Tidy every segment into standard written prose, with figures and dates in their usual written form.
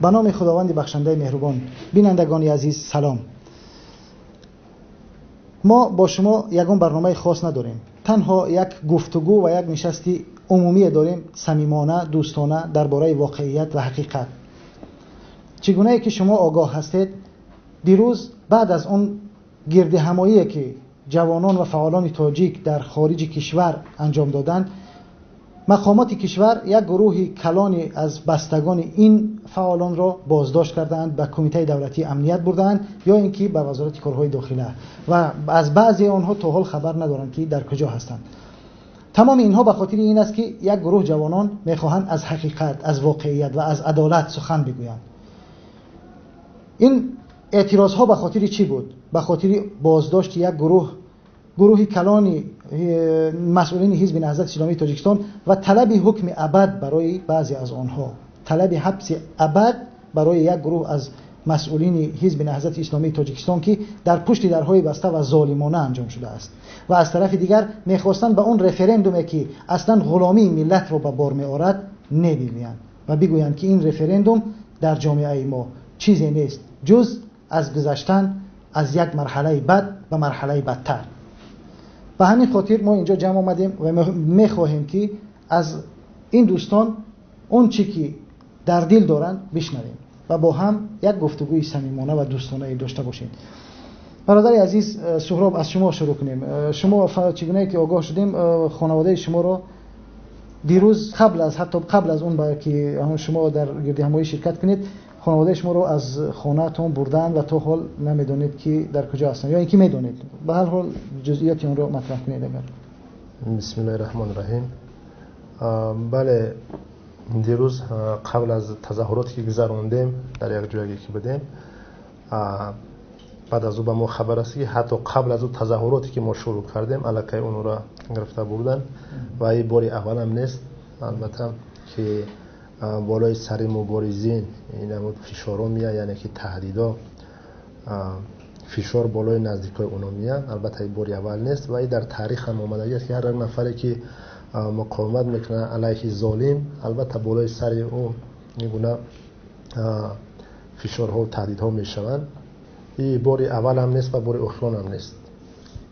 Ба номи Худованди бахшандаи меҳрубон, бинандагони азиз, салом. Мо бо шумо ягон барномаи хос надорем, танҳо як гуфтугӯ ва як нишасти умумие дорем, самимона, дӯстона, дар бораи воқеият ва ҳақиқат. Чӣ гунае ки шумо огоҳ ҳастед, дирӯз баъд аз он гирдиҳамоие ки ҷавонон ва фаъолони тоҷик дар хориҷи кишвар анҷом доданд, мақомоти кишвар як гурӯҳи калоне аз бастагони ин фаъолонро боздошт кардаанд, ба Кумитаи давлатии амният бурдаанд ё ин ки ба Вазорати корҳои дохила, ва аз баъзе онҳо то ҳол хабар надоранд, ки дар куҷо ҳастанд. Тамоми инҳо ба хотири ин аст, ки як гурӯҳ ҷавонон мехоҳанд аз ҳақиқат, аз воқеият ва аз адолат сухан бигӯянд. Ин эътирозҳо ба хотири чӣ буд? Ба хотири боздошти як гурӯҳи калони масъулини Ҳизби Наҳзати Исломии Тоҷикистон ва талаби ҳукми абад барои баъзе аз онҳо, талаби ҳабси абад барои як гурӯҳ аз масъулини Ҳизби Наҳзати Исломии Тоҷикистон, ки дар пушти дарҳои баста ва золимона анҷом шудааст. Ва аз тарафи дигар мехостанд ба он референдуме, ки аслан ғуломии миллатро ба бор меорад, небигӯянд ва бигӯянд, ки ин референдум дар ҷомеаи мо чизе нест ҷуз аз гузаштан аз як марҳалаи бад ба марҳалаи бадтар. Ба ҳамин хотир мо инҷо ҷамъ омадем ва мехоҳем, ки аз ин дӯстон он чӣ ки дар дил доранд бишнавем ва бо ҳам як гуфтугӯи самимона ва дӯстонае дошта бошем. Бародари азиз Суҳроб, аз шумо шурӯъ кунем. Шумо чӣ гунае ки огоҳ шудем, хонаводаи шуморо дирӯз ҳатто қабл аз он ки шумо дар гирдиҳамоӣ ширкат кунед, хонаводаи шуморо аз хонаатон бурданд ва то ҳол намедонед, ки дар куҷо ҳастанд, ё ин ки медонед. Ба ҳар ҳол ҷузъиёти онро матраҳ кунед агар. Бисмиллоҳи раҳмони раҳим. Бале, дирӯз қабл аз тазоҳуроте ки гузарондем дар як ҷое ки будем, баъд аз ӯ ба мо хабар расид, ки ҳатто қабл аз ӯ тазоҳуроте ки мо шурӯъ кардем, аллакай онро гирифта бурданд ва ин бори аввалам нест, албатта, ки болои сари муборизин ин фишорҳо меяд, яъне ки таҳдидҳо, фишор болои наздикои оно меяд. Албатта, ин бори аввал нест ва ин дар таърих ҳам омадагӣ аст, ки ҳар як нафаре ки муқовимат мекунад алайҳи золим, албатта, болои сари ӯ ин гуна фишорҳо таҳдидҳо мешаванд. Ин бори аввалам нест ва бори охиронам нест.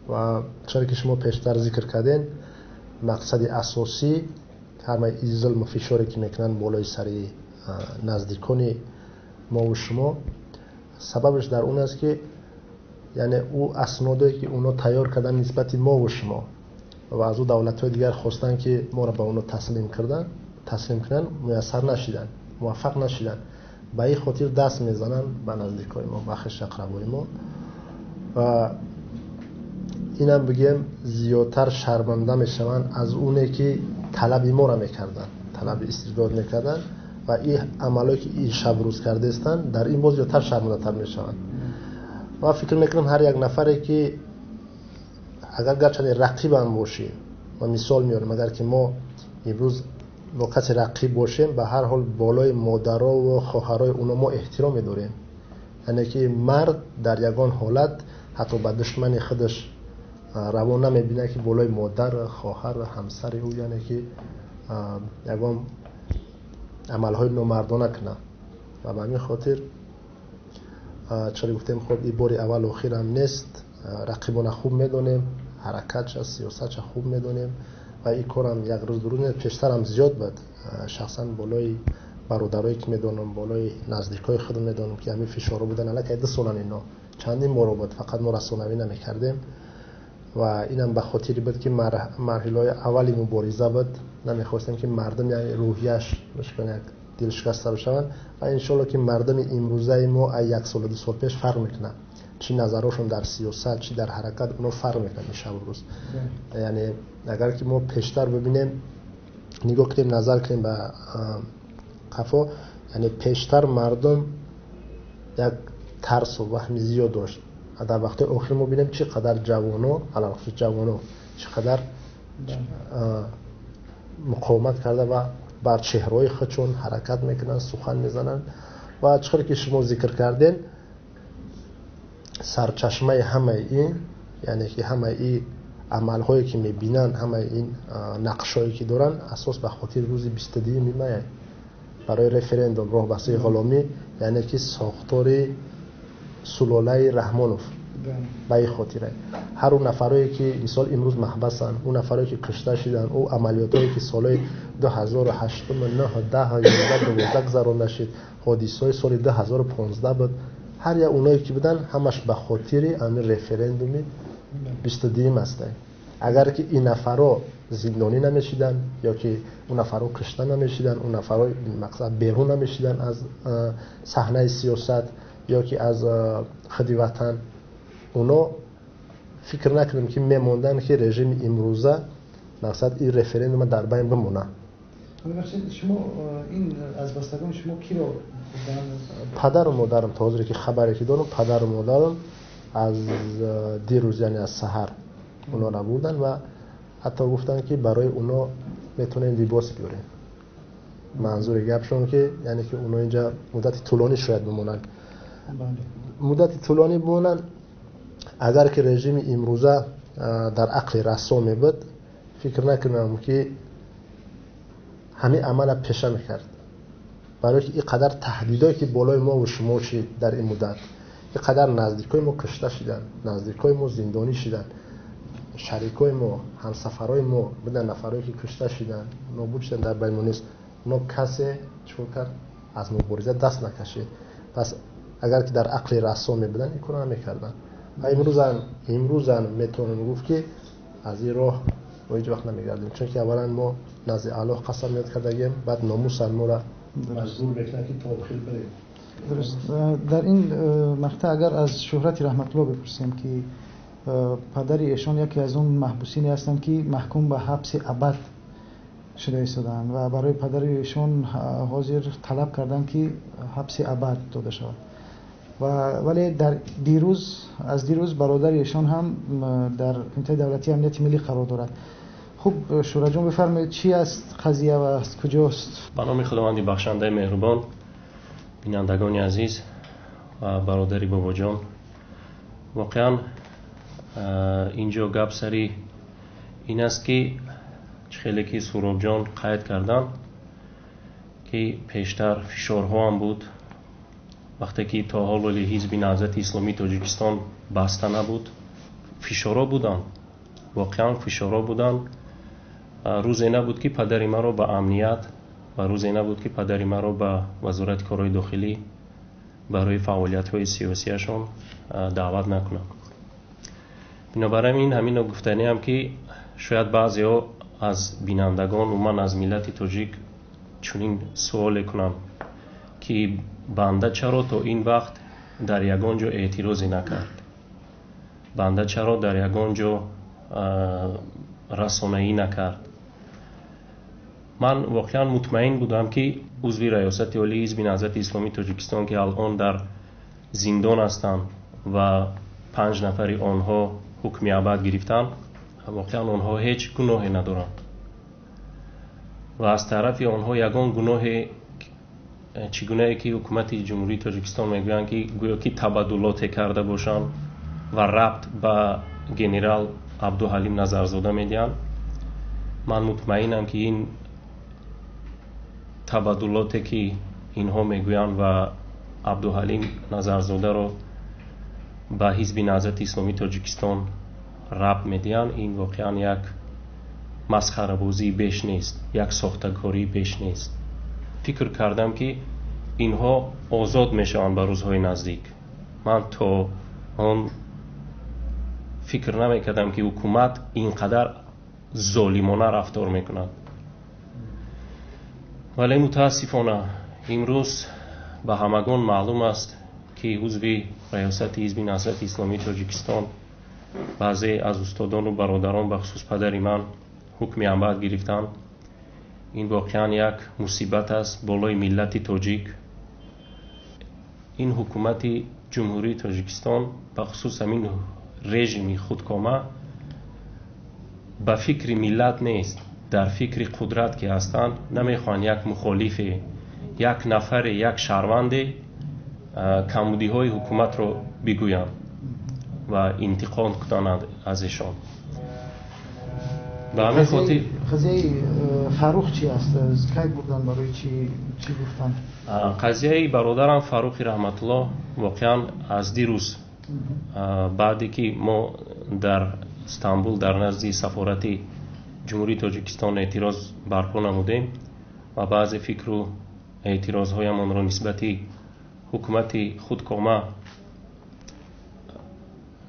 Ва чаро ки шумо пештар зикр кардем, мақсади асосӣ ҳамаи ин зулму фишоре ки мекунанд болои сари наздикони мову шумо, сабабаш дар он аст, ки яъне ӯ аснодое ки онҳо тайёр карданд нисбати мову шумо ва аз ӯ давлатҳои дигар хостанд, ки моро ба онҳо таслим кунанд, муяссар нашиданд, муваффақ нашиданд. Ба ин хотир даст мезананд ба наздикои мо, ба хешу ақрабои мо. Ва инам бигем, зиёдтар шарманда мешаванд аз оне ки талаби моро мекарданд, талаби истирдод мекарданд, ва ин амалое ки ин шабрӯз кардаистанд, дар ин боз зиёдтар шармандатар мешаванд. Ва фикр мекунам, ҳар як нафаре ки агар гарчанде рақибам бошем, ва мисол меорам, агар ки мо имрӯз бо касе рақиб бошем, ба ҳар ҳол болои модарову хоҳарои оно мо эҳтиром медорем. Яъне ки мард дар ягон ҳолат ҳатто ба душмани худаш раво намебинад, ки болои модар, хоҳар, ҳамсари ӯ, яъне ки ягон амалҳои номардона кунад. Ва ба ҳамин хотир, чаро гуфтем, хоб, ин бори аввал охирам нест. Рақибона хуб медонем, ҳаракатша, сиёсатша хуб медонем ва ин корам як рӯз ду рӯз нест, пештарам зиёд буд. Шахсан болои бародарое ки медонам, болои наздикои худам медонам, ки ҳамин фишорҳо будан. Аллакай 2 солан ино чандин боро буд, фақат мо расонавӣ намекардем. Ва инам ба хотире буд, ки марҳилаҳои аввали мубориза буд, намехостем, ки мардум рӯҳияш як дилшикаста бишаванд. Ва иншоалло, ки мардуми имрӯзаи мо аз як солу 2 сол пеш фарқ мекунад, чӣ назарҳошон дар сиёсат, чӣ дар ҳаракат, оно фарқ мекунад ин шабу рӯз. Яъне агар ки мо пештар бибинем, нигоҳ кунем, назар кунем ба қафо, яъне пештар мардум як тарсу ваҳми зиёд дошт. Дар вақтҳои охир мо бинем, чӣ қадар ҷавоно, алалхусус ҷавоно, чӣ қадар муқовимат карда ва бар чеҳраҳои худшон ҳаракат мекунанд, сухан мезананд. Ва чӣ қадр ки шумо зикр кардем, сарчашмаи ҳамаи ин, яъне ки ҳамаи ин амалҳое ки мебинанд, ҳамаи ин нақшҳое ки доранд, асос ба хотири рӯзи 22-юми май. Барои референдум роҳ ба сӯи ғуломӣ, яъне ки сохтори сулолаи Раҳмонов ба ин хотира. Ҳар он нафарое ки мисол имрӯз маҳбасанд, он нафарое ки кушта шуданд, он амалиётҳое ки солҳои 2008, 9, 10, 11, 12 гузаронда шуд, ҳодисаҳои соли 2015 буд, ҳар як оное ки буданд, ҳамаш ба хотири ҳамин референдуми 22 аст. Агар ки ин нафаро зиндонӣ намешиданд ё ки он нафаро кушта намешиданд, он нафаро мақсад берун намешиданд аз саҳнаи сиёсат ё ки аз худи ватан, оно фикр накунем ки мемонданд ки режими имрӯза мақсад ин референдума дар байн бимонад. Шумо ин аз бастагони шумо киро? Падару модарам, то ҳозире ки хабаре ки дорам, падару модарам аз дирӯз, яъне аз саҳар онҳоро бурданд ва ҳатто гуфтанд ки барои онҳо метавонем либос биёрем. Манзури гапшон ки яъне ки онҳо инҷа муддати тӯлонӣ шояд бимонанд. Муддати тӯлонӣ бимонанд. Агар ки режими имрӯза дар ақли расо мебуд, фикр накунам ки ҳамин амала пеша мекард. Барои ки ин қадар таҳдидое ки болои мо ва шумо шид дар ин муддат, ин қадар наздикои мо кушта шиданд, наздикои мо зиндонӣ шиданд, шарикои мо, ҳамсафарои мо буданд, нафарое ки кушта шиданд, нобуд шиданд дар байни мо нест. Но касе чикор кард? Аз мубориза даст накашид. Пас агар ки дар ақли расо мебуданд, ин корро намекарданд. Ва имрӯзан метавонем гуфт ки аз ин роҳ мо ҳеҷ вақт намегардем, чунки аввалан мо назди Аллоҳ қасам ёд кардагем, баъд номусан моро маҷбур мекунад ки то охир барем. Дуруст. Дар ин мақтаъ агар аз Шӯҳрати Раҳматуллоҳ бипурсем ки падари эшон яке аз он маҳбусине ҳастанд ки маҳкум ба ҳабси абад шуда истодаанд ва барои падари эшон ҳозир талаб карданд ки ҳабси абад дода шавад. Вале дар дирӯз, аз дирӯз бародари эшон ҳам дар Кумитаи давлатии амнияти миллӣ қарор дорад. Хуб, Шӯҳратҷон, бифармоед, чӣ аст қазия ва аз куҷост? Ба номи Худованди бахшандаи меҳрубон, бинандагони азиз ва бародари Бобоҷон, воқеан инҷо гап сари ин аст ки чӣ хеле ки Суробҷон қайд карданд ки пештар фишорҳо ҳам буд, вақте ки то ҳол вали ҳизби Наҳзати Исломии Тоҷикистон баста набуд, фишорҳо буданд, воқеан фишорҳо буданд. Рӯзе набуд ки падари маро ба амният ва рӯзе набуд ки падари маро ба Вазорати корҳои дохилӣ барои фаъолиятҳои сиёсияшон даъват накунанд. Бинобар ин ҳаминро гуфтаниам ки шояд баъзеҳо аз бинандагон, умуман аз миллати тоҷик чунин суоле кунанд ки банда чаро то ин вақт дар ягон ҷо эътирозе накард, банда чаро дар ягон ҷо расонаӣ накард. Ман воқеан мутмаин будам ки узви Раёсати Олии Ҳизби Наҳзати Исломии Тоҷикистон, ки алон дар зиндон ҳастанд ва 5 нафари онҳо ҳукми абад гирифтанд, воқеан онҳо ҳеҷ гуноҳе надоранд ва аз тарафи онҳо ягон гуноҳе, чӣ гунае ки ҳукумати Ҷумҳурии Тоҷикистон мегӯянд ки гӯё ки табаддулоте карда бошанд ва рабт ба генерал Абдуҳалим Назарзода медиҳанд. Ман мутмаинам ки ин табаддулоте ки инҳо мегӯянд ва Абдуҳалим Назарзодаро ба Ҳизби Наҳзати Исломии Тоҷикистон рабт медиҳанд, ин воқеан як масхарабозии беш нест, як сохтакории беш нест. Фикр кардам ки инҳо озод мешаванд ба рӯзҳои наздик. Ман то он фикр намекардам ки ҳукумат ин қадар золимона рафтор мекунад. Вале мутаассифона имрӯз ба ҳамагон маълум аст ки узви Раёсати Ҳизби Наҳзати Исломии Тоҷикистон, баъзе аз устодону бародарон, бахусус падари ман, ҳукми абад гирифтанд. Ин воқеан як мусибат аст болои миллати тоҷик. Ин ҳукумати Ҷумҳурии Тоҷикистон, бахусус ҳамин режими худкома, ба фикри миллат нест, дар фикри қудрат ки ҳастанд, намехоҳанд як мухолифе, як нафаре, як шаҳрванде камбудиҳои ҳукуматро бигӯянд ва интиқод кунанд аз эшон. Ба ҳамин хотир қазияи Фаррух чӣ аст? Кай бурдан, барои чӣ, чӣ гуфтанд? Қазияи бародарам Фаррухи Раҳматуллоҳ воқеан аз дирӯз, баъде ки мо дар Стамбул дар назди сафорати Ҷумҳурии Тоҷикистон эътироз барпо намудем ва баъзе фикру эътирозҳоямонро нисбати ҳукумати худкома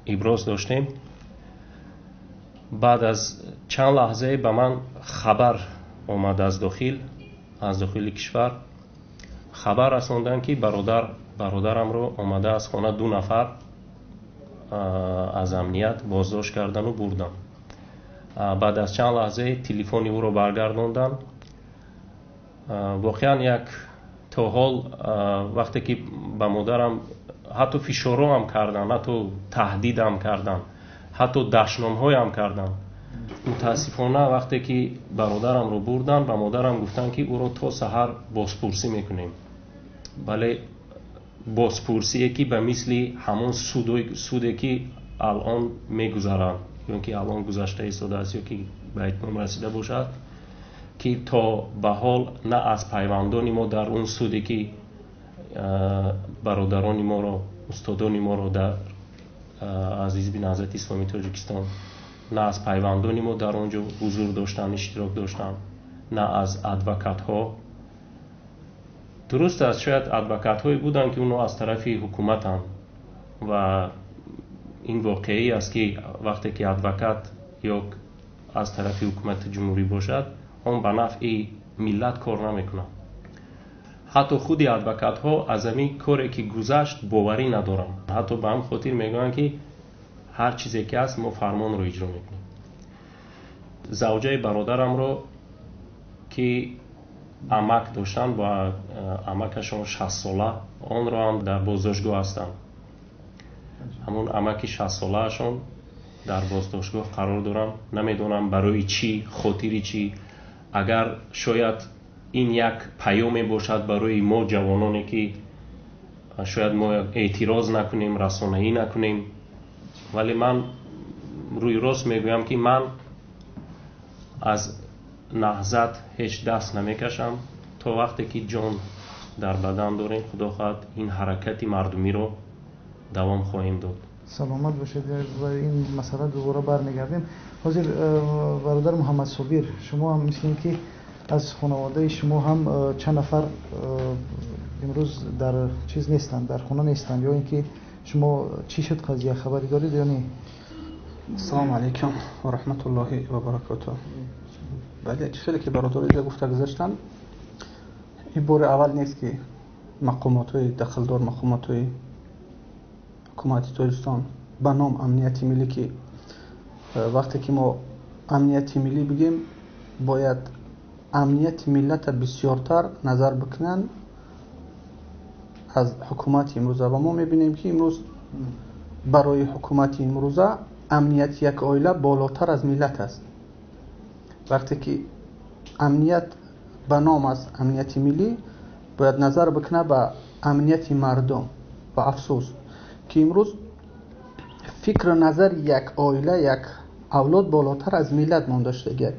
иброз доштем, баъд аз чанд лаҳзае ба ман хабар омад аз дохили кишвар хабар расонданд, ки бародарамро омада аз хона ду нафар аз амният боздошт кардану бурданд. Баъд аз чанд лаҳзае телефони ӯро баргардонданд. Воқеан, як то ҳол вақте ки ба модарам ҳатто фишорҳоам карданд, ҳатто таҳдидам карданд, ҳатто дашномҳоям карданд, мутаассифона, вақте ки бародарамро бурданд, ба модарам гуфтанд, ки ӯро то саҳар бозпурсӣ мекунем. Бале, бозпурсие, ки ба мисли ҳамон суде, ки алон мегузаранд ё ки алон гузашта истодааст, ё ки ба итмом расида бошад, ки то ба ҳол на аз пайвандони мо дар он суде, ки бародарони моро, устодони моро дар аз Ҳизби Наҳзати Исломии Тоҷикистон, на аз пайвандони мо дар он ҷо ҳузур доштанд, иштирок доштанд, на аз адвокатҳо. Дуруст аст, шояд адвокатҳое буданд, ки онҳо аз тарафи ҳукуматанд, ва ин воқеӣ аст, ки вақте ки адвокат ё аз тарафи ҳукумати ҷумҳурӣ бошад, он ба нафъи миллат кор намекунад. Ҳатто худи адвокатҳо аз ҳамин коре, ки гузашт, боварӣ надоранд. Ҳатто ба ҳам хотир мегӯянд, ки ҳар чизе ки ҳаст, мо фармонро иҷро мекунем. Завҷаи бародарамро, ки амак доштанд, ба амакашон 60-сола, онро ҳам дар боздоштгоҳ ҳастанд. Ҳамон амаки 60-солаашон дар боздоштгоҳ қарор доранд. Намедонам, барои чӣ, хотири чӣ. Агар шояд ин як паёме бошад барои мо ҷавононе, ки шояд мо эътироз накунем, расонаӣ накунем, вале ман рӯи рост мегӯям, ки ман аз наҳзат ҳеҷ даст намекашам. То вақте ки ҷон дар бадан дорем, худо хоҳад, ин ҳаракати мардумиро давом хоҳем дод. Саломат бошед. Ва ин масъала дубора бармегардем. Ҳозир бародар Муҳаммадсобир, шумо ҳам мисли ин ки аз хонаводаи шумо ҳам чанд нафар имрӯз дар чиз нестанд, дар хона нестанд, ё ин ки шумо чӣ шуд қазия, хабаре доред ё не? Ассалому алайкум ва раҳматуллоҳи ва баракотуҳ. Бале, чӣ хеле ки бародари иҷа гуфта гузаштанд, ин бори аввал нест, ки мақомотҳои дахлдор, мақомотҳои ҳукумати Тоҷикистон ба ном амнияти миллӣ, ки вақте ки мо амнияти миллӣ бигем, бояд амнияти миллата бисёртар назар бикунанд аз ҳукумати имрӯза. Ва мо мебинем, ки имрӯз барои ҳукумати имрӯза амнияти як оила болотар аз миллат аст. Вақте ки амният ба ном аз амнияти миллӣ, бояд назар бикунад ба амнияти мардум. Ва афсӯс, ки имрӯз фикру назари як оила, як авлод болотар аз миллат монда шудагиаст.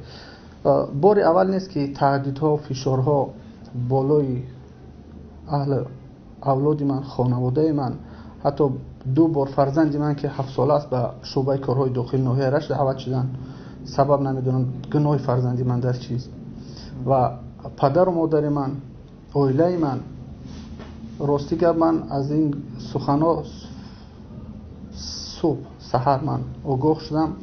Бори аввал нест, ки таҳдидҳо, фишорҳо болои аҳли авлоди ман, хонаводаи ман. Ҳатто ду бор фарзанди ман, ки 7-сола аст, ба шӯъбаи корҳои дохили ноҳияи Рашт даъват шуданд. Сабаб намедонам, гуноҳи фарзанди ман дар чист. Ва падару модари ман, оилаи ман, рости гап, ман аз ин суханҳо субҳ саҳар ман огоҳ шудам.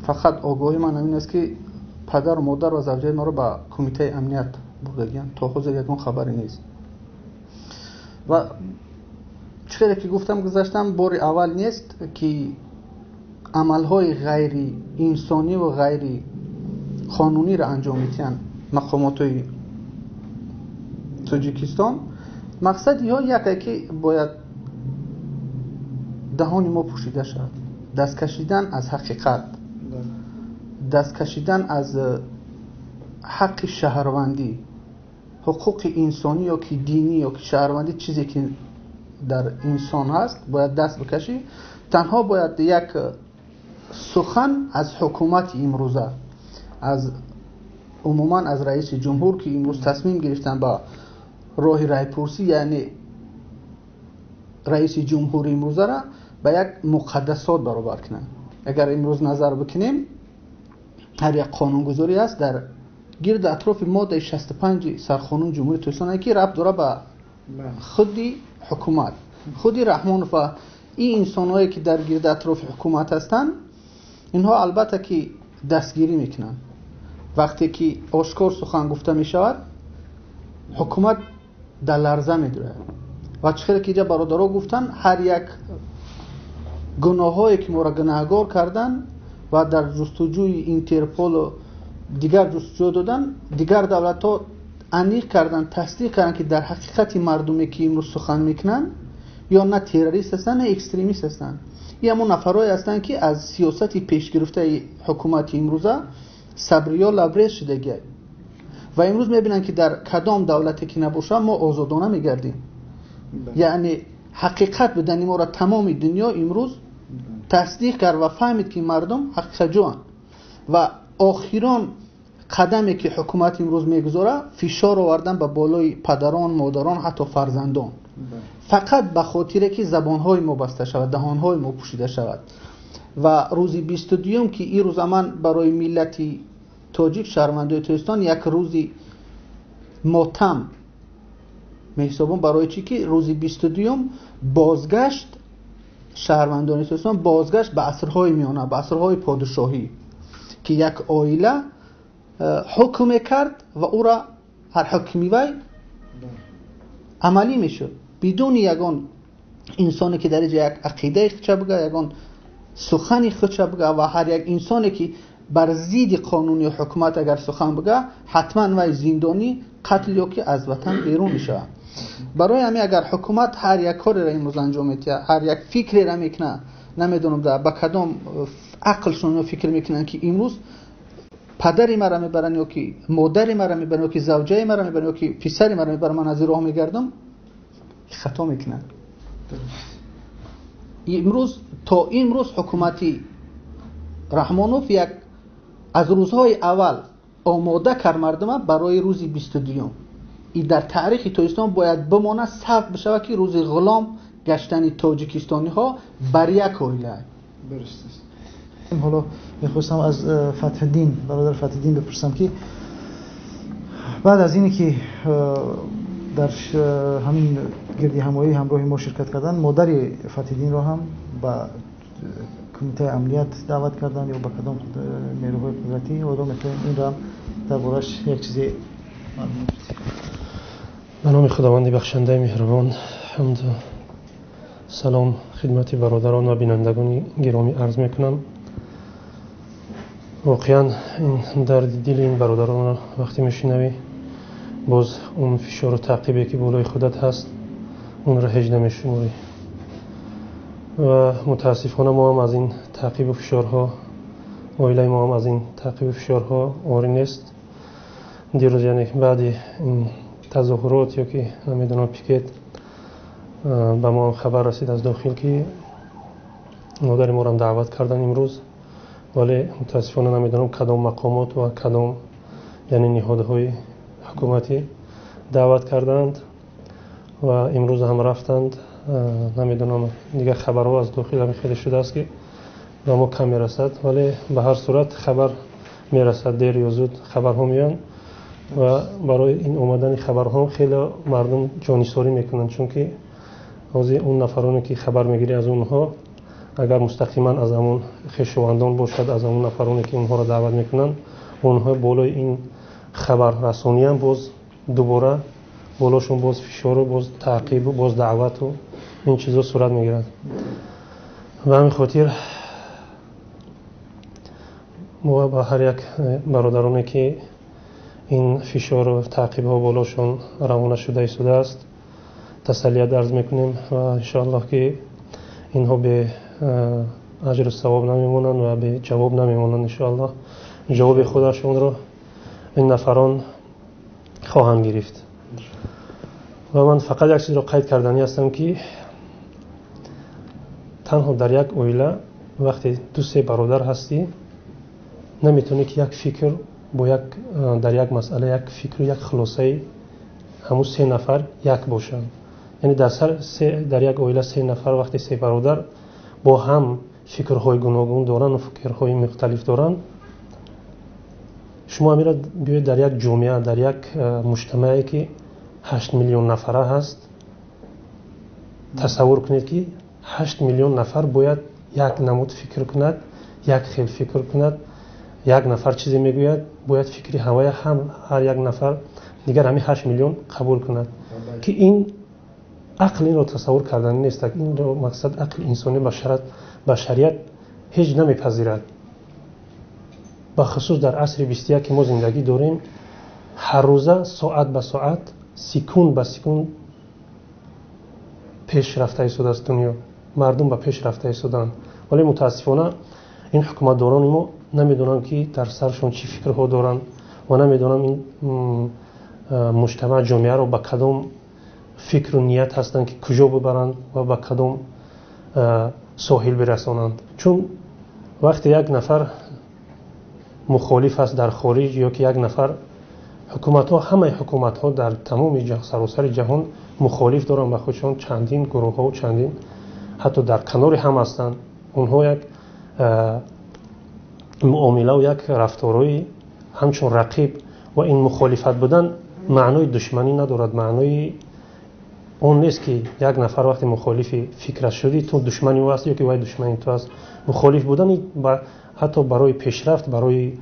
Фақат огоҳии ман ҳамин аст, ки падару модар ва завҷаи маро ба кумитаи амният бурдагианд. То ҳозир ягон хабаре нест. Ва чӣ хеле ки гуфтам гузаштам, бори аввал нест, ки амалҳои ғайриинсонӣ ва ғайриқонуниро анҷом медиҳанд мақомотҳои Тоҷикистон. Мақсади ё яке, ки бояд даҳони мо пӯшида шавад, даст кашидан аз ҳақиқат, даст кашидан аз ҳаққи шаҳрвандӣ, ҳуқуқи инсонӣ ё ки динӣ ё ки шаҳрвандӣ, чизе ки дар инсон ҳаст, бояд даст бикашӣ. Танҳо бояд як Сухан аз ҳукумати имрӯза, аз умуман аз раиси ҷумҳур, ки имрӯз тасмим гирифтан ба роҳи райпурсӣ, яъне раиси ҷумҳури имрӯзаро ба як муқаддасот баробар кунанд. Агар имрӯз назар бикунем, ҳар як қонунгузорӣ аст дар гирди атрофи моддаи 65 сарқонуни Ҷумҳурии Тоҷикистон, ки рабт дорад ба худи ҳукумат, худи Раҳмонов ва ин инсонҳое ки дар гирди атрофи ҳукумат ҳастанд, инҳо албатта ки дастгирӣ мекунанд. Вақте ки ошкор сухан гуфта мешавад, ҳукумат дар ларза медорад. Ва чӣ хеле ки инҷа бародаро гуфтанд, ҳар як гуноҳҳое ки моро гунаҳгор карданд ва дар ҷустуҷӯи Интерполу дигар ҷустуҷӯ додан, дигар давлатҳо аниқ карданд, тасдиқ карданд, ки дар ҳақиқати мардуме ки имрӯз сухан мекунанд, ё на террорист ҳастанд, на экстремист ҳастанд. Ин ҳамон нафарҳое ҳастанд, ки аз сиёсати пешгирифтаи ҳукумати имрӯза сабриё лабрез шудагианд ва имрӯз мебинанд, ки дар кадом давлате ки набошад, мо озодона мегардем. Яъне ҳақиқат будани моро тамоми дунё имрӯз тасдиқ кард ва фаҳмид, ки мардум ҳақиқатҷӯянд. Ва охирон қадаме ки ҳукумат имрӯз мегузорад, фишор овардан ба болои падарон, модарон, ҳатто фарзандон, фақат ба хотире ки забонҳои мо баста шавад, даҳонҳои мо пӯшида шавад. Ва рӯзи 22-юм, ки ин рӯз ман барои миллати тоҷик, шаҳрвандои Тоҷикистон як рӯзи мотам меҳисобам. Барои чӣ ки рӯзи 22-юм бозгашт шаҳрвандони Тоҷикистон бозгашт ба асрҳои миёна, ба асрҳои подшоҳӣ, ки як оила ҳукм мекард ва ӯро ҳар ҳукми вай амалӣ мешуд, бидуни ягон инсоне ки дар инҷа як ақидаи худша бигӯяд, ягон сухани худша бигӯяд. Ва ҳар як инсоне ки бар зидди қонуни ҳукумат агар сухан бигӯяд, ҳатман вай зиндонӣ, қатл ё ки аз ватан берун мешавад. Барои ҳамин агар ҳукумат ҳар як кореро имрӯз анҷом медиҳад, ҳар як фикреро мекунад, намедонам ба кадом ақлшон фикр мекунанд, ки имрӯз падари маро мебаранд ё ки модари маро мебаранд ё ки завҷаи маро мебаранд ё ки писари маро мебаранд, ман аз ин роҳ мегардам, хато мекунанд. Имрӯз то имрӯз ҳукумати Раҳмонов як аз рӯзҳои аввал омода кард мардума барои рӯзи 22-юм. И дар таърихи Тоҷикистон бояд бимонад, сабт бишавад, ки рӯзи ғулом гаштани тоҷикистониҳо бар як оила. Дуруст аст. Ҳоло мехостам аз Фатҳиддин, бародар Фатҳиддин бипурсам, ки баъд аз ине ки дар ҳамин гирди ҳамоӣ ҳамроҳи мо ширкат карданд, модари Фатҳиддинро ҳам ба кумитаи амният даъват карданд ё ба кадом нерӯҳои қудратӣ. Ҳоло мехоҳем инро ҳам дар борааш як чизе маълумот бидиҳем. Ба номи Худованди бахшандаи меҳрубон, ҳамду салом хидмати бародарон ва бинандагони гиромӣ арз мекунам. Воқеан ин дарди дили ин бародаронро вақте мешунавӣ, боз он фишору таъқибе ки болои худат ҳаст, онро ҳеҷ намешуморӣ. Ва мутаассифона мо ҳам аз ин таъқибу фишорҳо, оилаи мо ҳам аз ин таъқибу фишорҳо орӣ нест. Дирӯз, яъне баъди ин тазоҳурот ё ки намедонам пикет, ба мо хабар расид аз дохил, ки модари моро даъват кардан имрӯз, вале мутаассифона намедонам кадом мақомот ва кадом яъне ниҳодҳои ҳукуматӣ даъват карданд ва имрӯз ҳам рафтанд. Намедонам, дигар хабарҳо аз дохил ҳам хеле шудааст, ки ба мо кам мерасад, вале ба ҳар сурат хабар мерасад, дер ё зуд хабарҳо меоянд ва барои ин омадани хабарҳо хеле мардум ҷонисорӣ мекунанд, чунки ҳозир он нафароне ки хабар мегирӣ аз онҳо, агар мустақиман аз ҳамон хешовандон бошад, аз ҳамон нафароне ки онҳоро даъват мекунанд, онҳо болои ин хабаррасониам боз дубора болошон боз фишору, боз таъқибу, боз даъвату ин чизо сурат мегирад. Ба ҳамин хотир мо ба ҳар як бародароне ки ин фишору таъқибҳо болошон равона шуда истодааст, тасаллият арз мекунем ва иншоаллоҳ ки инҳо бе аҷру савоб намемонанд ва бе ҷавоб намемонанд. Иншоаллоҳ ҷавоби худашонро ин нафарон хоҳанд гирифт. Ва ман фақат як чизро қайд карданӣ ҳастам, ки танҳо дар як оила Вақте ду се бародар ҳастӣ, наметавонӣ ки як фикр бо як дар як масъала як фикру як хулосаи ҳамун се нафар як бошанд. Яъне дар сар се дар як оила се нафар вақте се бародар бо ҳам фикрҳои гуногун доранд ва фикрҳои мухталиф доранд, шумо ҳаминро биёед дар як ҷомеа, дар як муҷтамае ки 8 миллион нафара ҳаст, тасаввур кунед ки 8 миллион нафар бояд як намуд фикр кунад, як хел фикр кунад, як нафар чизе мегӯяд, бояд фикри ҳавая ҳам ҳар як нафар дигар ҳамин 8 миллион қабул кунад, ки ин ақл инро тасаввур кардани нест. Инро мақсад ақли инсонӣ башарият ҳеҷ намепазирад. Бахусус дар асри 21 ки мо зиндагӣ дорем, ҳар рӯза соат ба соат, секунд ба секунд пеш рафта истодааст дунё, мардум ба пеш рафта истоданд. Вале мутаассифона ин ҳукуматдорони мо намедонанд, ки дар саршон чӣ фикрҳо доранд ва намедонам ин муҷтамаъ, ҷомеаро ба кадом фикру ният ҳастанд, ки куҷо бибаранд ва ба кадом соҳил бирасонанд. Чун вақте як нафар мухолиф аст дар хориҷ ё ки як нафар ҳукуматҳо, ҳамаи ҳукуматҳо дар тамоми саросари ҷаҳон мухолиф доранд ба худшон, чандин гурӯҳҳо, чандин ҳатто дар канори ҳам ҳастанд. Онҳо як муомилаву як рафторҳои ҳамчун рақиб ва ин мухолифат будан маънои душманӣ надорад. Маънои он нест, ки як нафар вақте мухолифи фикраш шудӣ, ту душмани ӯ аст ё ки вай душмани ту аст. Мухолиф будан ҳатто барои пешрафт, барои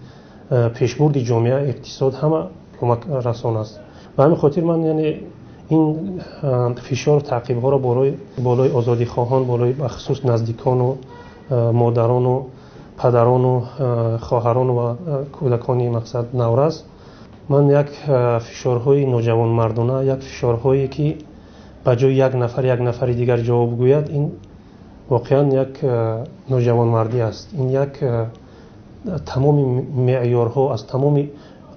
пешбурди ҷомеа, иқтисод ҳама кӯмакрасон аст. Ба ҳамин хотир ман яъне ин фишору таъқибҳоро болои озодихоҳон, болои бахусус наздикону модарону падарону хоҳарону ва кӯдакони мақсад наврас, ман як фишорҳои ноҷавонмардона, як фишорҳое ки ба ҷои як нафар як нафари дигар ҷавоб гӯяд, ин воқеан як ноҷавонмардӣ аст. Ин як тамоми меъёрҳо аз тамоми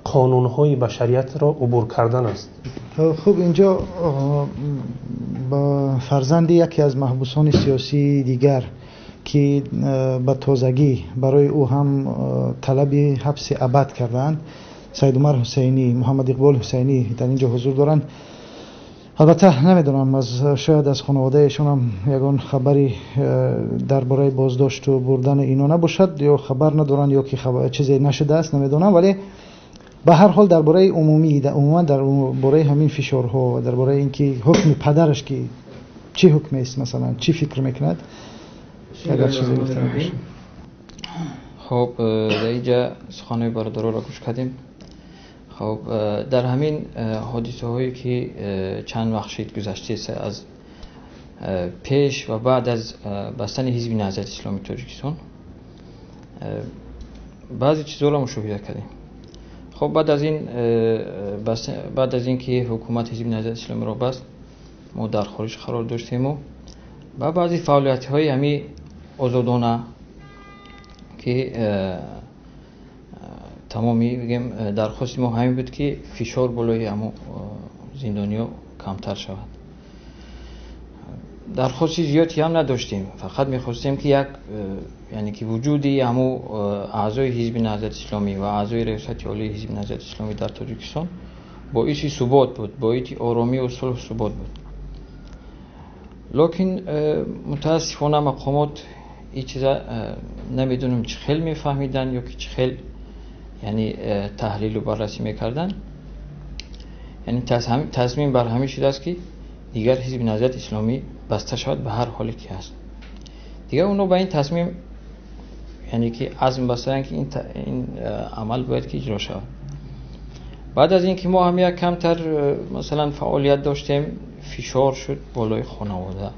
қонунҳои башариятро убур кардан аст. Хуб, инҷо ба фарзанди яке аз маҳбусони сиёсии дигар, ки ба тозагӣ барои ӯ ҳам талаби ҳабси абад кардаанд, Саидумар Ҳусайнӣ, Муҳаммад Иқбол Ҳусайнӣ дар инҷо ҳузур доранд. Албатта намедонам, аз шояд аз хонаводаешонам ягон хабари дар бораи боздошту бурдани ино набошад, ё хабар надоранд, ё ки чизе нашудааст, намедонам. Вале ба ҳар ҳол дар бораи умумӣ, умуман дар бораи ҳамин фишорҳо ва дар бораи ин ки ҳукми падараш ки чӣ ҳукмест, масалан, чӣ фикр мекунад, агар чизе гуфта бошад. Хоб, дар инҷа суханои бародароро гӯш кардем. Хоб, дар ҳамин ҳодисаҳое ки чанд вақт шид гузаштааст аз пеш ва баъд аз бастани Ҳизби Наҳзати Исломии Тоҷикистон, баъзе чизҳоро мушоҳида кардем. Хоб, баъд аз ин ки ҳукумат Ҳизби Наҳзати Исломиро баст, мо дар хориҷ қарор доштему ба баъзе фаъолиятҳои ҳамин озодона, ки тамоми бигем дархости мо ҳамин буд, ки фишор болои ҳамо зиндониҳо камтар шавад. Дархости зиёде ҳам надоштем, фақат мехостем, ки як яъне ки вуҷуди ҳамо аъзои Ҳизби Наҳзати Исломӣ ва аъзои Раёсати Олии Ҳизби Наҳзати Исломӣ дар Тоҷикистон боиси субот буд, боиси оромию сулҳу субот буд. Лекин мутаассифона мақомот ин чиза намедонам чӣ хел мефаҳмиданд ё ки чӣ хел яъне таҳлилу баррасӣ мекарданд, яъне тасмим бар ҳамин шудааст, ки дигар Ҳизби Наҳзати Исломӣ баста шавад ба ҳар ҳоле ки ҳаст. Дигар онҳо ба ин тасмим, яъне ки азм бастанд, ки ин амал бояд ки иҷро шавад. Баъд аз ин ки мо ҳам як камтар масалан фаъолият доштем, фишор шуд болои хонавода,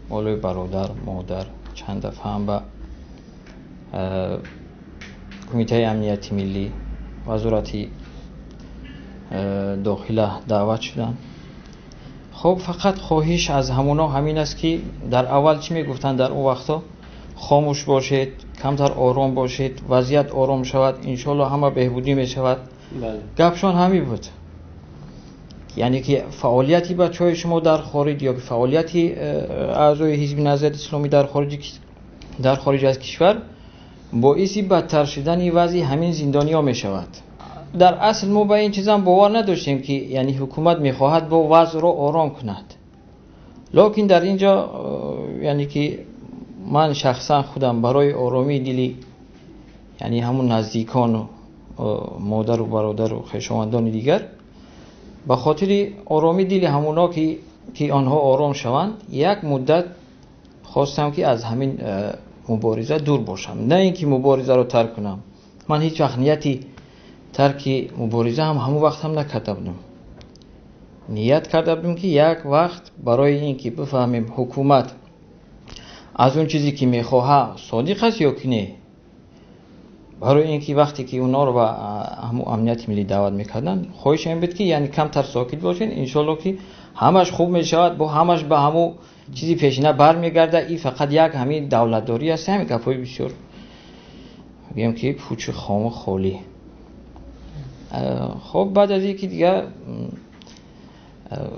болои бародар, модар. Чанд дафъа ҳам ба Кумитаи амнияти миллӣ, Вазорати дохила даъват шуданд. Хоб, фақат хоҳиш аз ҳамуно ҳамин аст, ки дар аввал чӣ мегуфтанд? Дар он вақтҳо: хомӯш бошед, камтар ором бошед, вазъият ором шавад, иншоалло ҳама беҳбудӣ мешавад. Гапшон ҳамин буд, яъне ки фаъолияти бачаҳои шумо дар хориҷ ё ки фаъолияти аъзои Ҳизби Наҳзати Исломӣ дар хориҷи Дар хориҷ аз кишвар боиси бадтар шудани вазъи ҳамин зиндониҳо мешавад. Дар асл мо ба ин чизам бовар надоштем, ки яъне ҳукумат мехоҳад бо вазъро ором кунад. Лекин дар ин ҷо яъне ки ман шахсан худам барои оромии дили яъне ҳамун наздикону модару бародару хешовандони дигар, ба хотири оромии дили ҳамуно ки онҳо ором шаванд, як муддат хостам ки аз ҳамин мубориза дур бошам. На ин ки муборизаро тарк кунам. Ман ҳеҷ вақт нияти тарки мубориза ҳам ҳамон вақт ҳам накарда будам. Ният карда будем, ки як вақт барои ин ки бифаҳмем ҳукумат аз он чизе ки мехоҳад содиқ аст ё ки не. Барои ин ки вақте ки онҳоро ба ҳамун амнияти миллӣ даъват мекарданд, хоҳишам ин буд, ки яъне камтар сокит бошед, иншоалло ки ҳамаш хуб мешавад, бо ҳамаш ба ҳамун чизи пешина бармегардад. Ин фақат як ҳамин давлатдорӣ аст, ҳамин гапҳои бисёр мегӯям ки пучи хому холӣ. Хоб, баъд аз ин ки дигар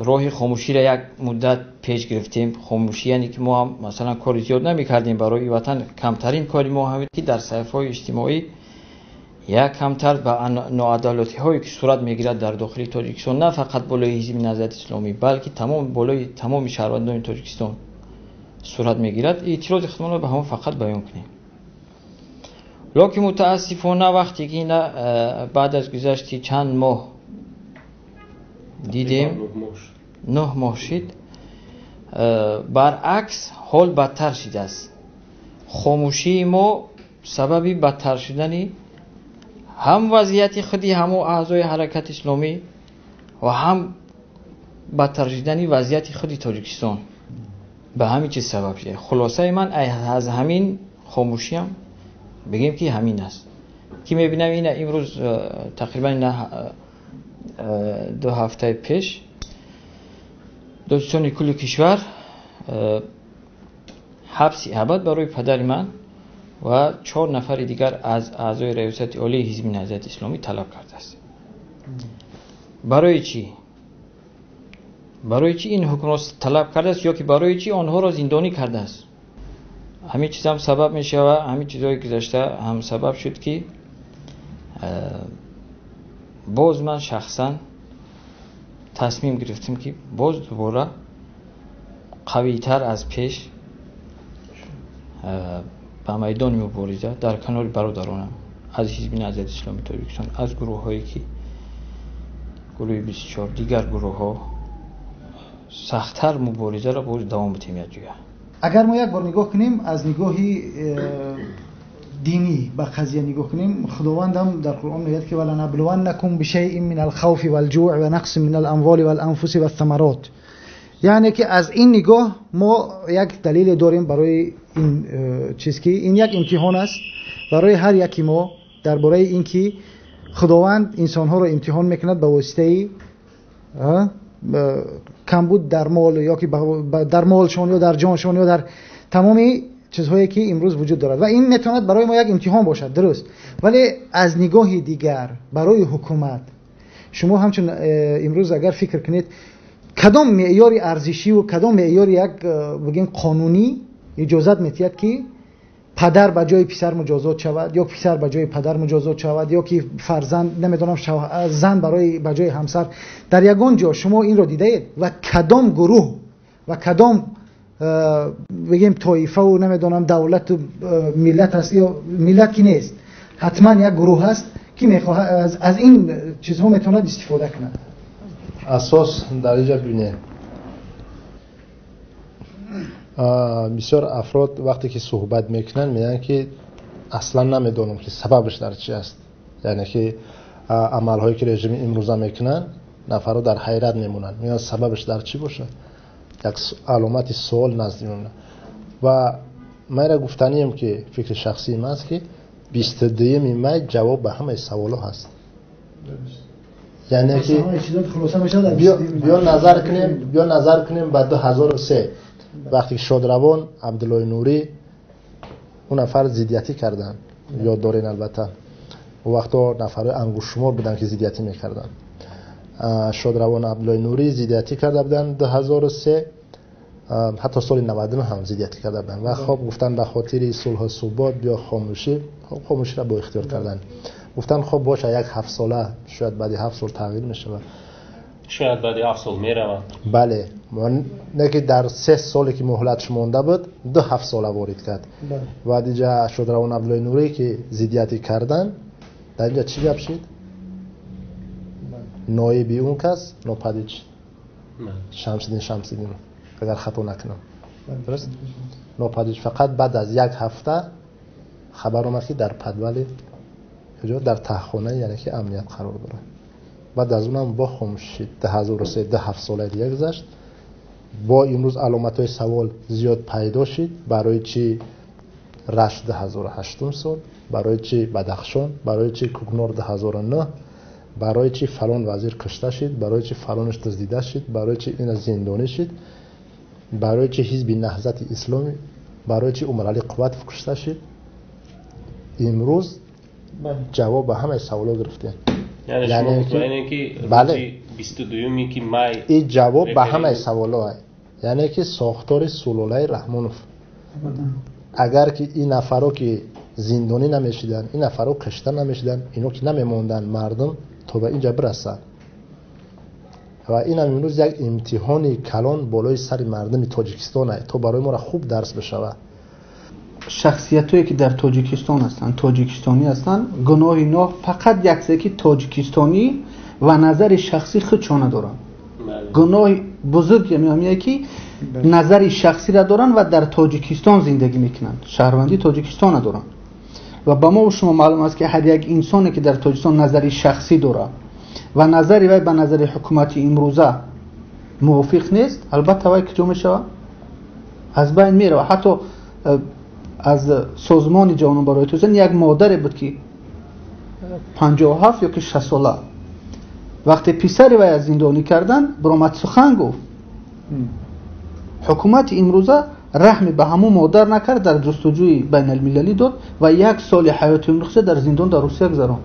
роҳи хомӯширо як муддат пеш гирифтем. Хомӯшӣ яъне ки мо ҳам масалан кори зиёд намекардем барои ватан. Камтарин кори мо ҳамин ки дар саҳифаҳои иҷтимоӣ як камтар ба ноадолатиҳое ки сурат мегирад дар дохили Тоҷикистон, на фақат болои Ҳизби Наҳзати Исломӣ, балки тамом болои тамоми шаҳрвандони Тоҷикистон сурат мегирад, эътирози худмонро ба ҳамон фақат баён кунем. Лекин мутаассифона вақте ки ина баъд аз гузашти чанд моҳ дидем, 9 моҳ шид, баръакс ҳол бадтар шидааст. Хомӯшии мо сабаби бадтар шудани ҳам вазъияти худи ҳамон аъзои ҳаракати исломӣ ва ҳам бадтар шудани вазъияти худи Тоҷикистон ба ҳамин чиз сабаб шуда. Хулосаи ман аз ҳамин хомӯшиам бигем ки ҳамин аст, ки мебинам ина имрӯз тақрибан ина 2 ҳафтаи пеш додситони кулли кишвар ҳабси абад барои падари ман ва 4 нафари дигар аз аъзои раёсати олии Ҳизби Наҳзати Исломӣ талаб кардааст. Барои чӣ? Барои чӣ ин ҳукмро талаб кардааст ё ки барои чӣ онҳоро зиндонӣ кардааст? Ҳамин чиз ҳам сабаб мешавад, ҳамин чизҳои гузашта ҳам сабаб шуд, ки боз ман шахсан тасмим гирифтам, ки боз дубора қавитар аз пеш ба майдони мубориза дар канори бародаронам аз Ҳизби Наҳзати Исломии Тоҷикистон, аз гурӯҳҳое ки гурӯҳи 24, дигар гурӯҳҳо сахттар муборизаро боз давом бидиҳем якҷоя. Агар мо як бор нигоҳ кунем, аз нигоҳи динӣ ба қазия нигоҳ кунем, Худовандам дар Қуръон мегӯяд, ки валанаблуваннакум бишайин минал хавфи валҷӯъи ва нақсин минал амволи вал анфуси вассамарот. Яъне ки аз ин нигоҳ мо як далеле дорем барои ин чиз, ки ин як имтиҳон аст барои ҳар яки мо дар бораи ин ки Худованд инсонҳоро имтиҳон мекунад ба воситаи камбуд дар мол ё ки дар молшон ё дар ҷоншон ё дар тамоми чизҳое ки имрӯз вуҷуд дорад, ва ин метавонад барои мо як имтиҳон бошад, дуруст. Вале аз нигоҳи дигар барои ҳукумат шумо ҳамчун имрӯз агар фикр кунед, кадом меъёри арзишиву кадом меъёри як бигем қонунӣ иҷозат медиҳад, ки падар ба ҷои писар муҷозот шавад ё писар ба ҷои падар муҷозот шавад ё ки фарзанд, намедонам, зан барои ба ҷои ҳамсар? Дар ягон ҷо шумо инро дидаед? Ва кадом гурӯҳ ва кадом бигем тоифаву намедонам давлату миллат аст ё миллат ки нест, ҳатман як гурӯҳ аст, ки мехоҳад аз ин чизҳо метавонад истифода кунад. Асос дар инҷа бинед, бисёр афрод вақте ки суҳбат мекунанд, мегӯянд, ки аслан намедонам, ки сабабаш дар чи аст. Яъне ки амалҳое ки режими имрӯза мекунанд, нафарҳо дар ҳайрат мемонанд, мегӯянд сабабаш дар чӣ бошад, як аломати суол назди мемонад. Ва майра гуфтанием, ки фикри шахсии ман аст, ки 22-юми май ҷавоб ба ҳамаи саволҳо ҳаст. Яъне ки биё назар кунем ба 2003, вақте ки шодравон Абдуллои Нурӣ, он нафар зиддиятӣ карданд, ёд дорен албатта, он вақто нафарҳои ангуштшумор буданд, ки зиддиятӣ мекарданд. Шодравон Абдуллои Нурӣ зиддиятӣ карда буданд 2003. Ҳатто соли 99 ҳам зиддиятӣ карда буданд ва хоб гуфтанд ба хотири сулҳу субот биё хомӯшӣ, хоб хомӯширо бо ихтиёр карданд. Гуфтанд хоб боша як 7 сола, шояд баъди 7 сол тағйир мешавад. Шояд баъди 7 сол меравад. Бале, не ки дар 3 соле ки муҳлатш монда буд, 2 7 сола ворид кард. Ва диҷа Шодравон Абдуллои Нурӣ ки зиддиятӣ карданд, дар инҷа чӣ гап шид? Ноиби он кас нопадид шид. Шамсиддин Шамсиддинов, агар хато накунам. Дуруст? Нопадид фақат баъд аз як ҳафта хабар омад, ки дар падвали куҷо, дар таҳхона, яъне ки амният қарор дорад. Баъд аз онам бо хомӯш шид. 2003 2 7 солаи дига гузашт. Бо имрӯз аломатҳои савол зиёд пайдо шид. Барои чӣ Рашт 2008 сол, барои чӣ Бадахшон, барои чӣ Кукнор 2009, барои чӣ фалон вазир кушта шид, барои чӣ фалонаш дуздида шид, барои чӣ ина зиндонӣ шид, барои чӣ ҳизби Наҳзати Исломӣ, барои чӣ Умаралӣ Қувватов кушта шид. Имрӯз ҷавоб ба ҳамаи саволҳо гирифтем. Яъне шумо ки бале, 22 ки май ин ҷавоб ба ҳамаи саволҳо, яъне ки сохтори сулолаи Раҳмонов. Агар ки ин нафаро ки зиндонӣ намешиданд, ин нафаро кушта намешиданд, ино ки намемонданд мардум то ба инҷа бирасанд. Ва инам имрӯз як имтиҳони калон болои сари мардуми Тоҷикистон аст, то барои моро хуб дарс бишавад. Шахсиятҳое ки дар Тоҷикистон ҳастанд, тоҷикистонӣ ҳастанд, гуноҳи инҳо фақат як чизе ки тоҷикистонӣ ва назари шахсии худшона доранд. Гуноҳи бузург меояд ки назари шахсиро доранд ва дар Тоҷикистон зиндагӣ мекунанд, шаҳрвандии Тоҷикистонро доранд. Ва ба мо шумо маълум аст ки ҳар як инсоне ки дар Тоҷикистон назари шахсӣ дорад ва назари вай ба назари ҳукумати имрӯза мувофиқ нест, албатта вай куҷо мешавад? Аз байн меравад. Ҳатто аз созмони ҷавонон барои Тоҷикистон як модаре буд ки 57 ё ки 60 сола, вақте писари вай аз зиндонӣ кардан, баромад сухан гуфт. Ҳукумати имрӯза раҳме ба ҳамон модар накард, дар ҷустуҷӯи байналмилалӣ дод ва як соли ҳаёти умрхиша дар зиндон дар Русия гузаронд.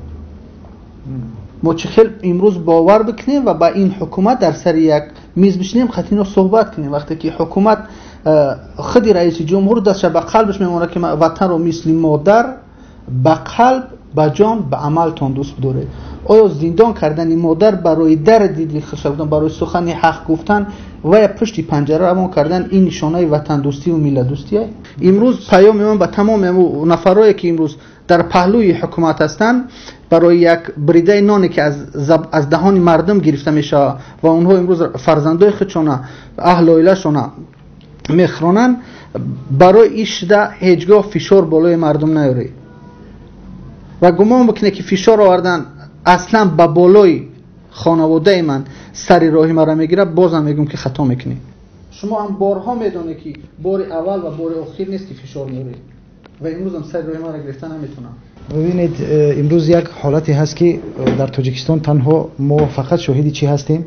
Мо чӣ хел имрӯз бовар бикунем ва ба ин ҳукумат дар сари як миз бишинем, қатино суҳбат кунем, вақте ки ҳукумат худи раиси ҷумҳур дастша ба қалбаш мемонад ки ватанро мисли модар ба қалб, ба ҷон, ба амалтон дӯст бидоред. Оё зиндон кардани модар барои дарди дили худша гуфтан, барои сухани ҳақ гуфтан ва я пушти панҷара равон кардан, ин нишонаи ватандӯстӣ ва миллатдӯстие? Имрӯз паёми ман ба тамоми нафарое ки имрӯз дар паҳлӯи ҳукумат ҳастанд, барои як бридаи ноне ки аз даҳони мардум гирифта мешавад ва онҳо имрӯз фарзандои худшона, аҳлу оилашона мехӯронанд, барои ин шуда ҳеҷ гоҳ фишор болои мардум наёред ва гумон бикунед ки фишор овардан аслан ба болои хонаводаи ман сари роҳи маро мегирад, бозам мегӯм ки хато мекунед. Шумо ҳам борҳо медонед ки бори аввал ва бори охир нест ки фишор меоред ва имрӯзам сари роҳи маро гирифта наметавонам. Бибинед, имрӯз як ҳолате ҳаст ки дар Тоҷикистон танҳо мо фақат шоҳиди чӣ ҳастем.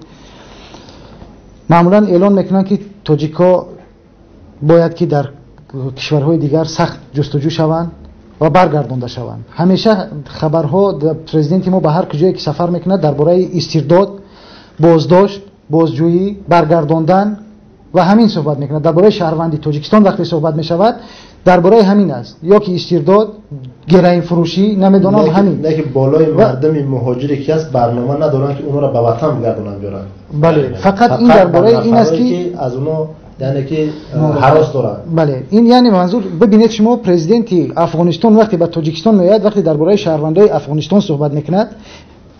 Маъмулан эълон мекунанд ки тоҷикҳо бояд ки дар кишварҳои дигар сахт ҷустуҷӯ шаванд ва баргардонда шаванд. Ҳамеша хабарҳо президенти мо ба ҳар куҷое ки сафар мекунад дар бораи истирдод, боздошт, бозҷӯӣ, баргардондан ва ҳамин суҳбат мекунад. Дар бораи шаҳрванди Тоҷикистон вақте суҳбат мешавад, дар бораи ҳамин аст, ё ки истирдод, героинфурӯшӣ, намедонам ҳамин. Не ки болои мардуми муҳоҷире ки аст барнома надоранд ки онҳоро ба ватан бигардонанд биёранд. Бале, фақат ин дар бораи ин аст ки аз онҳо яъне ки ҳарос доранд. Бале, ин яъне манзур бибинед шумо президенти Афғонистон вақте ба Тоҷикистон меояд, вақте дар бораи шаҳрвандои Афғонистон суҳбат мекунад,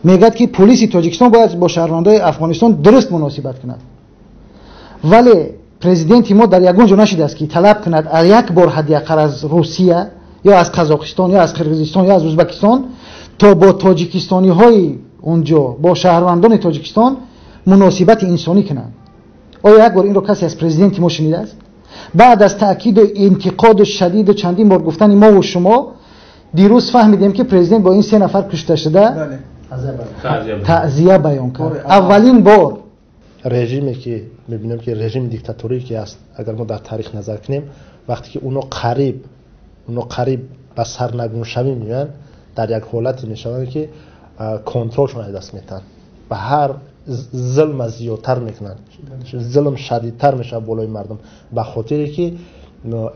мегӯяд ки полиси Тоҷикистон бояд бо шаҳрвандои Афғонистон дуруст муносибат кунад. Вале президенти мо дар ягон ҷо нашидааст ки талаб кунад як бор ҳадди ақал аз Русия ё аз Қазоқистон ё аз Қирғизистон ё аз Ӯзбекистон то бо тоҷикистониҳои онҷо, бо шаҳрвандони Тоҷикистон муносибати инсонӣ кунанд. Оё як бор инро касе аз президенти мо шунидааст? Баъд аз таъкиду интиқоду шадиду чандин бор гуфтани мову шумо, дирӯз фаҳмидем ки президент бо ин се нафар кушта шуда таъзия баён кард. Аввалин бор режиме ки мебинем ки режими диктаторӣ ки аст, агар мо дар таърих назар кунем, вақте ки онҳо қариб ба сарнагуншавӣ меоянд, дар як ҳолате мешаванд ки контролшон аз даст метаҳанд. Ва ҳар зулм зиёдтар мекунанд, зулм шадидтар мешавад болои мардум, ба хотире ки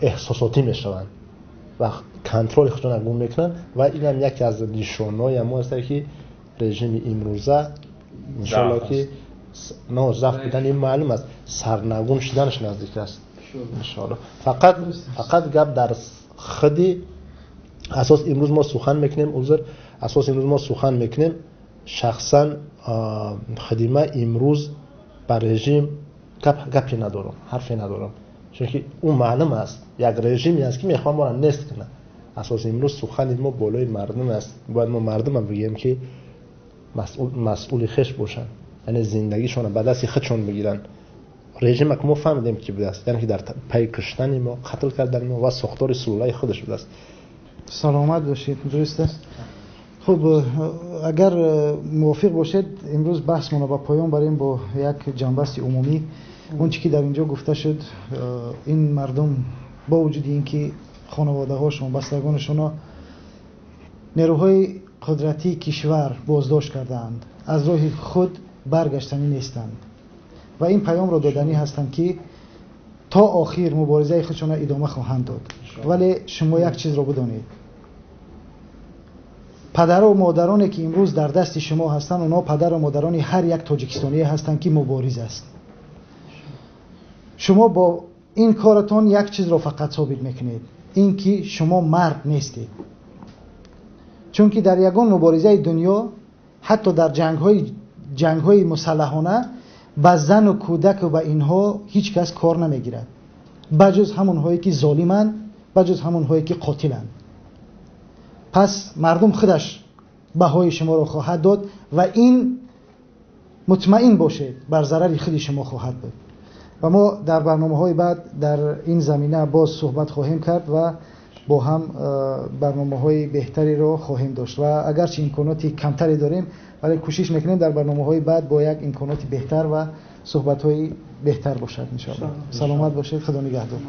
эҳсосотӣ мешаванд ва контроли худшонро гум мекунанд. Ва инам яке аз нишонҳои мо аст, ки режими имрӯза иншоалло ки но зафт будани маълум аст, сарнагун шуданаш наздик аст иншоалло. Фақат гап дар худи асос имрӯз мо сухан мекунем, узр, асос имрӯз мо сухан мекунем шахсан хидима имрӯз ба режим гапе надорам, ҳарфе надорам, чунки ӯ маълум аст, як режиме аст ки мехоҳад моро нест кунад. Асос имрӯз сухани мо болои мардум аст. Бояд мо мардумам бигӯем, ки масъули хеш бошанд, яъне зиндагишонро ба дасти худшон бигиранд. Режима ки мо фаҳмидем ки будааст, яъне ки дар пайи куштани мо, қатл кардани мо ва сохтори сулолаи худаш будааст. Саломат бошед. Дуруст аст. Хуб, агар мувофиқ бошед, имрӯз баҳсмонро ба поён барем бо як ҷанбасти умумӣ. Он чӣ ки дар инҷо гуфта шуд, ин мардум бо вуҷуди ин ки хонаводаҳошон, бастагонашонро нерӯҳои қудратии кишвар боздошт кардаанд, аз роҳи худ баргаштанӣ нестанд ва ин паёмро доданӣ ҳастанд, ки то охир муборизаи худшонро идома хоҳанд дод. Вале шумо як чизро бидонед: падару модароне ки имрӯз дар дасти шумо ҳастанд, онҳо падару модарони ҳар як тоҷикистоние ҳастанд, ки мубориз аст. Шумо бо ин коратон як чизро фақат собит мекунед, ин ки шумо мард нестед. Чунки дар ягон муборизаи дунё, ҳатто дар ҷангҳои мусаллаҳона, ба зану кӯдаку ба инҳо ҳеҷ кас кор намегирад, ба ҷуз ҳамонҳое ки золиманд, ба ҷуз ҳамонҳое ки қотиланд. Пас мардум худаш баҳои шуморо хоҳад дод ва ин мутмаин бошед, бар зарари худи шумо хоҳад буд. Ва мо дар барномаҳои баъд дар ин замина боз суҳбат хоҳем кард ва бо ҳам барномаҳои беҳтареро хоҳем дошт. Ва агарчи имконоти камтаре дорем, вале кӯшиш мекунем дар барномаҳои баъд бо як имконоти беҳтар ва суҳбатҳои беҳтар бошад иншоалло. Саломат бошед, Худо нигаҳдор.